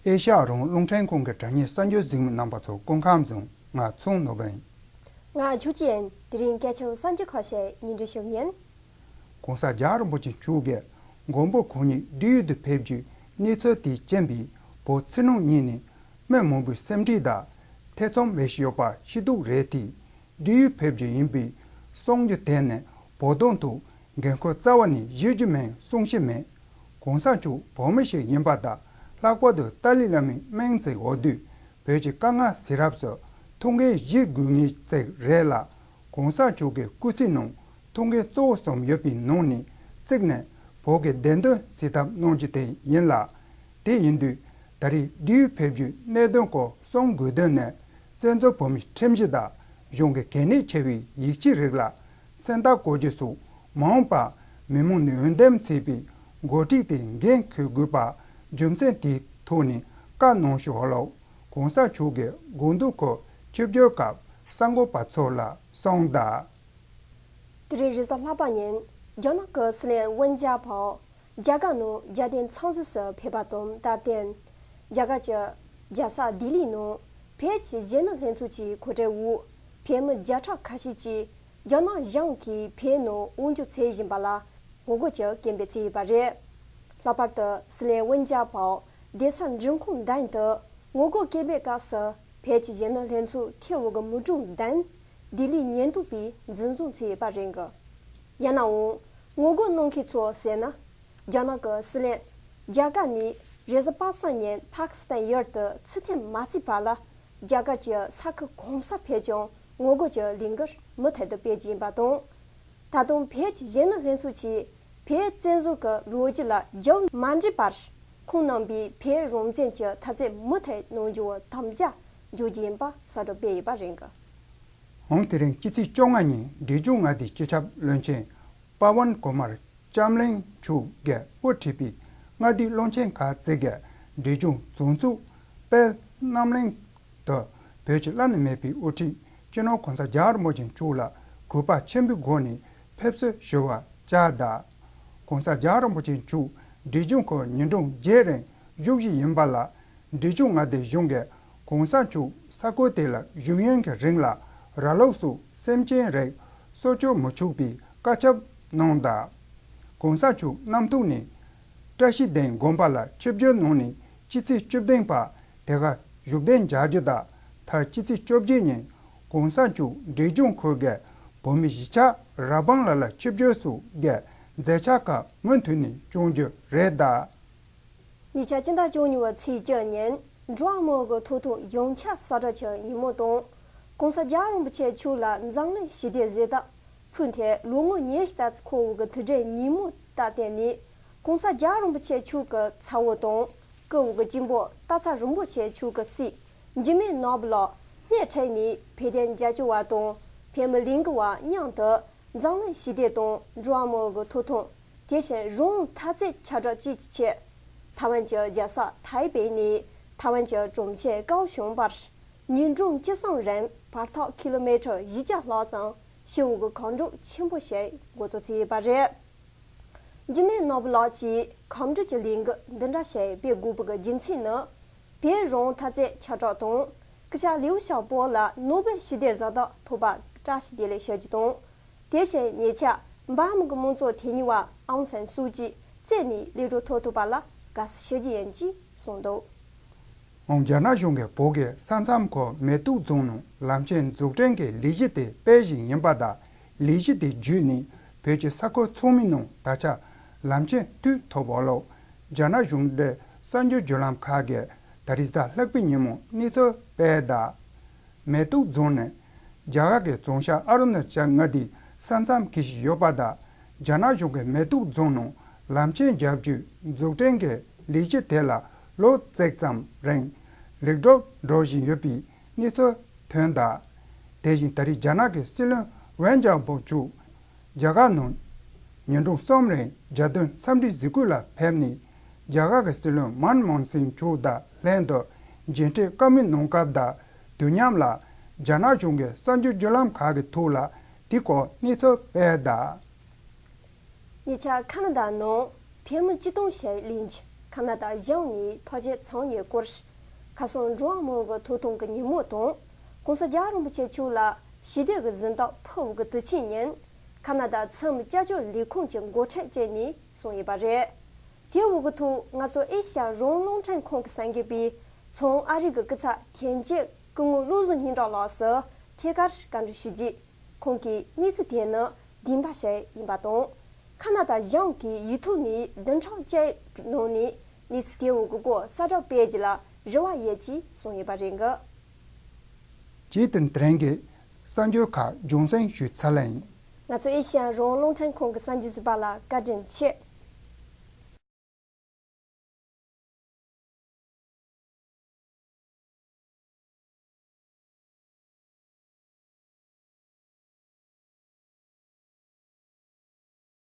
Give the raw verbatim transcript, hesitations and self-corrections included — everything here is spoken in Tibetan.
ཨེ་ཤ་ཡ་རང་དབང་རླུང་འཕྲིན་ཁང་གི་དྲ་བརྙན་གསར་འགྱུར་གཟིགས་མོ་རྣམ་པ་ཚོ་སྐུ་ཁམས་བཟང་། ང་ཚོང་ནོར་བུ་ཡིན། ང་ཆོས་ཅན། དེ་རིང་སྐད་ཆ་གསར་འགྱུར་ཁག་ཞིག་སྙན་སྒྲོན་ཞུ་གི་ཡིན། གོང་ས་རྒྱལ་བ་རིན་པོ་ཆེ་མཆོག་གིས་མགོན་པོ་གང་ཉིད་བལ་ཡུལ་དུ་ཕེབས་རྒྱུའི་གནས་ཚུལ་དེ་རྐྱེན་པས་བོད་ཕྱི་ནང་གཉིས་ནས་མི་མང་པོའི་སེམས་ཁྲལ་དང་ཐེ་ཚོམ་སྦས་བཞིན་ཡོད་པ་ཤེས་རྟོགས་རེད་དེ། བལ་ཡུལ་ཕེབས་རྒྱུ་ཡིན་པའི་གསུང་རྒྱུ་དེ་ནི་བོད་དོན་ཐོག་འགན་ཁུར་རྩ་བ་ནས་བཞེས་རྒྱུ་མིན་གསུང་བཞིན་མེད། གོང་ས་མཆོག་བོད་མི་ཞིག་ཡིན་པ་དང་། ལྷག་པར་དུ་ཏཱ་ལའི་བླ་མའི་མིང་བརྩི་འོས་བསྡུ་བོད་ཀྱི་དཀའ་ངལ་སེལ་རབས་སུ་ཐུགས་འགན་བཞེས་དགོས་ངེས་ཅིག་རེད་ལ། གོང་ས་མཆོག་གི་སྐུ་ཚེའི་ནང་ཐུགས་འགན་གཙོ་བོ་གསུམ་ཡོད་པའི་ནང་ནས་གཅིག་ནི་བོད་ཀྱི་བདེན་དོན་སེལ་ཐབས་གནང་རྒྱུ་དེ་ཡིན་ལ། དེ་ཡིན་དུས་ད་རེས་བལ་ཡུལ་ཕེབས་རྒྱུའི་གནད་དོན་སྐོར་གསུང་དགོས་དོན་ནི། བཙན་བྱོལ་བོད་མིའི་ཁྲིམས་གཞི་དང་གཞུང་གི་གལ་གནད་ཆེ་བའི་ཡིག་ཆའི་རིགས་ལ་མཚན་རྟགས་བཀོད་རྒྱུ་སོགས་མ་འོངས་པར་མི་མང་ནས་འོས་འདེམས་བྱས་པའི་འགོ་ཁྲིད་དེ་འགན་འཁུར་དགོས་པ་རྒྱུ་མཚན་དེའི་ཐོག་ནས་བཀའ་གནང་ཞུ་བ་ལ། གོང་ས་མཆོག་གིས་དགོངས་དོན་སྐོར་ཆིབས་བསྒྱུར་སྐབས་གསར་འགོད་པ་ཚོ་ལ་གསུངས་གདའ། དེ་རིང་རེས་གཟའ་ལྷག་པ་ཉིན་རྒྱ་ནག་གི་སྲིད་བློན་ཝུན་ཅཱ་པའོ་རྒྱ་གར་ནང་རྒྱལ་བསྟན་འཚམས་གཟིགས་སུ་ཕེབས་པ་དང་སྟབས་བསྟུན། རྒྱ་གར་གྱི་རྒྱལ་ས་ལྡི་ལི་ནང་བོད་ཀྱི་གཞོན་ནུ་ལྷན་ཚོགས་ཀྱི་གོ་སྒྲིག་འོག་བོད་མི་བརྒྱ་ཕྲག་ཁ་ཤས་ཀྱིས་རྒྱ་ནག་གཞུང་གིས་བོད་ནང་དབང་སྒྱུར་བྱེད་བཞིན་པ་ལ་ངོ་རྒོལ་གྱི་སྐད་འབོད་བྱས་ཡོད་པ་རེད། ལྷག་པར་དུ་སྲིད་བློན་ཝུན་ཅཱ་པའོ་གདན་ས་འབྲི་ཁུང་མདུན་དུ་ངོ་རྒོལ་སྐད་འབོད་སྐབས་སུ་བོད་ཀྱི་གཞོན་ནུ་ལྷན་ཚོགས་ཐེ་བོ་གི་མི་གྲངས་མདུན་ལྡི་ལི་ཉེན་རྟོག་པས་འཛིན་བཟུང་བྱས་ཡོད་པ་རེད་འགི། ཡིན་ནའང་ངོ་རྒོལ་གནང་མཁན་ཚོ་ཟེར་ན། རྒྱ་ནག་གི་སྲིད་བློན་རྒྱ་གར་ནས་རེས་གཟའ་པ་སངས་ཉིན་པ་ཀི་སི་ཐན་ཡུལ་དུ་ཚུར་ཐོན་མ་བྱས་བར་ལ། རྒྱ་གར་གྱི་ས་ཁུལ་གང་སར་ཕེབས་ཀྱང་ངོ་རྒོལ་གྱི་ལས་འགུལ་མུ་མཐུད་དུ་སྤེལ་གྱི་ཡིན་པ་དང་། ད་དུང་བོད་ཀྱི་གཞོན་ནུ་ལྷན་ཚོགས་ཀྱིས་བོད་བཙན་བཟུང་གི་ལོ་རྒྱུས་ལ་རྒྱབ་མ་འགྲིག་པར། ཁོང་རྣམ་པས་བོད་རང་བཙན་གྱི་འཐབ་རྩོད་མུ་མཐུད་གནང་རྒྱུའི་དམ་བཅའ་འཇོག་རྒྱུ་ཡིན་པ་གསལ་བསྒྲགས་སྤེལ་ཡོད་པ་རེད་འགི། འོང་། དེ་རིང་སྤྱི་ཚེས་བཅོ་ལྔ་ཉིན་འབྲས་ལྗོངས་མངའ་སྡེའི་སྤྱི་ཁྱབ་བློན་ཆེན་པ་ཝན་ཀུ་མར་ལྕམ་གླིང་མཆོག་གིས་དབུ་ཁྲིད་པའི་མངའ་སྡེའི་བློན་ཆེན་ཁག་ཅིག་གིས་འབྲས་ལྗོངས་རྫོང་བཙུགས་དཔལ་རྣམ་གླིང་དུ་བོད་ཀྱི་བླ་ན་མེད་པའི་དབུ་ཁྲིད་སྤྱི་ནོར་གོང་ས་རྒྱལ་བ་རིན་པོ་ཆེ་མཆོག་ལ་གུས་པ་ཆེན་པོའི་སྒོ་ནས་ཕེབས་བསུ་ཞུ་བར་བཅར་གདའ། གོང་ས་རྒྱལ་བ་རིན་པོ་ཆེ་མཆོག་འབྲས་ལྗོངས་ཁུལ་ཉིན་གྲངས་བརྒྱད་རིང་བཞུགས་བཞིན་ཡིན་པ་ལ། འབྲས་ལྗོངས་མངའ་སྡེའི་གཞུང་གིས་གོང་ས་མཆོག་ས་ཁུལ་དེ་ལ་བཞུགས་ཡུན་གྱི་རིང་ལ་ར་ལུག་སོགས་སེམས་ཅན་རིགས་གསོ་སྐྱོང་མི་ཆོག་པའི་བཀའ་ཁྱབ་གནང་གདའ། གོང་ས་མཆོག་གནམ་ཐོག་ནས་བཀྲ་ཤིས་ལྡན་དགོན་པ་ལ་ཆིབས་བསྒྱུར་གནང་ནས་སྤྱི་ཚེས་བཅུ་བདུན་བར་དེ་གར་བཞུགས་གདན་འཇགས་རྒྱུ་དང་། མཐར་སྤྱི་ཚེས་བཅོ་བརྒྱད་ཉིན་གོང་ས་མཆོག་འབྲས་ལྗོངས་ཁུལ་གྱི་བོད་མི་གཞིས་ཆགས་ར་སྤང་ལ་ལ་ཆིབས་བསྒྱུར་སོགས་ཀྱི་མཛད་འཆར་ཁག་མུ་མཐུད་ནས་སྐྱོང་རྒྱུ་རེད་གདའ། ཉེ་ཆར་སྤྱི་ཟླ་བཅུ་གཉིས་པའི་ཚེས་བཅུ་ཉིན་འགྲོ་བ་མིའི་ཐོབ་ཐང་ཡོངས་ཁྱབ་གསལ་བསྒྲགས་ཀྱི་ཉིན་མོ་དང་། གོང་ས་རྒྱལ་བ་རིན་པོ་ཆེ་མཆོག་ལ་འཛམ་གླིང་ཞི་བདེའི་གཟེངས་རྟགས་ཕུལ་ཏེ་ལོ་ངོ་ཉི་ཤུ་རྩ་གཅིག་འཁོར་བའི་དུས་དྲན་ཉིན་མོ་དང་བསྟུན་ནས། གོང་ས་རྒྱལ་བ་རིན་པོ་ཆེ་མཆོག་གི་ཚ་བོ་དང་། སྐུ་འོ་གི་གཅེན་པོ་སྟག་ཚང་རིན་པོ་ཆེ་མཆོག་གི་སྲས་འཇིགས་མེད་ནོར་བུ་ལགས་སྣེ་ཁྲིད་ནས་བོད་དོན་རྒྱབ་སྐྱོར་བ་དང་། བོད་མི་ལས་འགུལ་བ་མཉམ་དུ་འཛམ་གླིང་ཞི་བདེ་དང་འགྲོ་བ་མིའི་ཐོབ་ཐང་། དེ་བཞིན་རང་དབང་འཐབ་རྩོད་ཁྱབ་བསྒྲགས་བཅས་ཀྱི་ཆེད། ཐའེ་ཝན་གྱི་རྒྱལ་ས་ཐའེ་པེ་ནས་ཐའེ་ཝན་གྱི་གྲོང་ཁྱེར་ཀའོ་ཤུང་བར་ཉིན་གྲངས་བཅུ་གསུམ་རིང་བར་ཐག་ཀི་ལོ་མི་ཊར་བཞི་བརྒྱ་ལྷག་ཙམ་ཞི་བའི་གོམ་བགྲོད་ཆེན་པོ་ཞིག་འགོ་འཛུགས་བྱས་ཡོད་པ་རེད། འཇིགས་མེད་ནོར་བུ་ལགས་ཀྱིས་གོམ་བགྲོད་ཀྱི་ལས་འགུལ་འདི་འདྲ་ཞིག་སྤེལ་དགོས་པའི་རྒྱུ་མཚན་ནི། བོད་རང་དབང་འཐབ་རྩོད་ཁྱབ་བསྒྲགས་དང་། སྐུ་ཞབས་ལིའུ་ཞའོ་པོ་ལ་ནོ་བེལ་ཞི་བདེའི་གཟེངས་རྟགས་ཐོབ་པར་བཀྲ་ཤིས་བདེ་ལེགས་ཞུ་རྒྱུ་དང་། དེ་བཞིན་ཉེ་ཆར་འབར་མ་གི་དམངས་གཙོ་འཐུས་མི་བ་ཨང་སན་སུའུ་ཅི་རྩད་ནས་གློད་གྲོལ་ཐོབ་ཐུབ་པ་ལ་དགའ་བསུ་ཞུ་རྒྱུ་ཡིན་ཅེས་གསུངས་འདུག། འོང་། རྒྱ་ནག་གཞུང་གིས་བོད་ཀྱི་ས་མཚམས་ཁུལ་མེ་ཏོག་རྫོང་ནང་ལམ་ཆེན་འཛུགས་སྐྲུན་གྱི་ལས་གཞི་དེ་སྤེལ་བཞིན་ཡིན་པ་དང་། ལས་གཞི་དེ་བརྒྱུད་ནས་བོད་ཀྱི་ས་ཁུལ་ཚང་མའི་ནང་ད་ཆ་ལམ་ཆེན་མཐུད་ཐུབ་པ་ལ། རྒྱ་ནག་གཞུང་འབྲེལ་གསར་འགྱུར་བརྒྱུད་ལམ་ཁག་གིས་ད་རེས་གཟའ་ལྷག་པའི་ཉིན་མོ་གནས་ཚུལ་སྤེལ་གདའ། མེ་ཏོག་རྫོང་ནི་རྒྱ་གར་གྱི་རྫོང་ཤར་ཨ་རུ་ན་ཅལ་མངའ་སྡེའི་ས་མཚམས་ཁེལ་བཞིན་ཡོད་པ་དང་། རྒྱ་ནག་གཞུང་གིས་མེ་ཏོག་རྫོང་ནང་ལམ་ཆེན་བརྒྱད་ཅུ་འཛུགས་སྐྲུན་གྱི་ལས་གཞི་དེ་ལ་ལོ་གཅིག་ཙམ་རིང་ལེགས་གྲུབ་འགྲོ་བཞིན་ཡོད་པའི་གནས་ཚུལ་ཐོན་གདའ། དེ་བཞིན་ད་རེས་རྒྱ་ནག་གི་སྲིད་བློན་ཝེན་ཅའོ་པོ་མཆོག་རྒྱ་གར་ནང་ཉིན་གྲངས་གསུམ་རིང་རྒྱལ་དོན་འཚམས་འདྲིའི་གཟིགས་སྐོར་ལ་ཕེབས་ནས། རྒྱ་གར་གྱི་སྲིད་བློན་མན་མོ་ཧན་སིང་མཆོག་དང་ལྷན་དུ་མཇལ་འཕྲད་བཀའ་མོལ་གནང་སྐབས་དང་དུས་མཉམ་ལ། རྒྱ་ནག་གཞུང་གི་གསར་འགྱུར་བརྒྱུད་ལམ་ཁག་གི་ཐོག་ལ་དེའི་སྐོར་གནས་ཚུལ་སྤེལ་གདའ། ཉེ་ཆར་ཁ་ན་ཌ་ནང་བོད་མི་བཅུ་སྟོང་ཞིག་ལེན་གྱི་ ཁ་ན་ཌ་གཞུང་ནས་ཐག་གཅོད་བྱུང་ཡོད་སྐོར། ཁ་སང་འགྲོ་བ་མིའི་ཐོབ་ཐང་གི་ཉིན་མོ་དང་། ༸གོང་ས་༸རྒྱལ་བ་རིན་པོ་ཆེ་མཆོག་ལ་ཞི་བདེ་གི་གཟེངས་རྟགས་ཕུལ་བའི་དུས་ཆེན་ཉིན། ཁ་ན་ཌ་ཚང་མའི་བཅའ་སྤྱོད་ལས་ཁུངས་ཀྱི་འགོ་ཁྲིད་བཅས་ནས་གསུངས་ཡོད་པ་རེད། དེའི་འོག་གི་ཐོག་ང་ཚོ་ཨེ་ཤ་ཡ་རང་དབང་རླུང་འཕྲིན་ཁང་གི་གསར་འགོད་པས་མཚོ་ཨ་རི་གི་སྐུ་ཚབ་དོན་གཅོད་སྐུ་ངོ་བློ་བཟང་སྙན་གྲགས་ལགས་སུ་ཐད་ཀར་བཀའ་འདྲི་ཞུས་རྗེས། ཁོང་གིས་གནས་ཚུལ་དེ་ནི་བདེན་པ་ཞིག་ཡིན་པ་དང་། ཁ་ན་ཌ་གཞུང་གིས་ཡིག་ཐོག་ནས་བདུན་ཕྲག་གཅིག་ནང་ནས་གནས་ཚུལ་དེའི་འོག་གི་སྐོར་གསལ་བསྒྲགས་སྤེལ་རྒྱུ་ལ་རེ་བ་ཡོད་ཅེས་གསུངས་ཡོད་པ་རེད་འགི། ཇི་ཏིན་ཏྲེན་གྱི་གསར་འགྱུར་ཁག་རྒྱང་སྲིང་ཞུས་ཚར་ལེ་ཡིན། ང་ཚོ་ཨེ་ཤ་ཡ་རང་དབང་རླུང་འཕྲིན་ཁང་གི་གསར་འགྱུར་ཟུར་པ་ལ་བཀའ་དྲིན་ཆེ།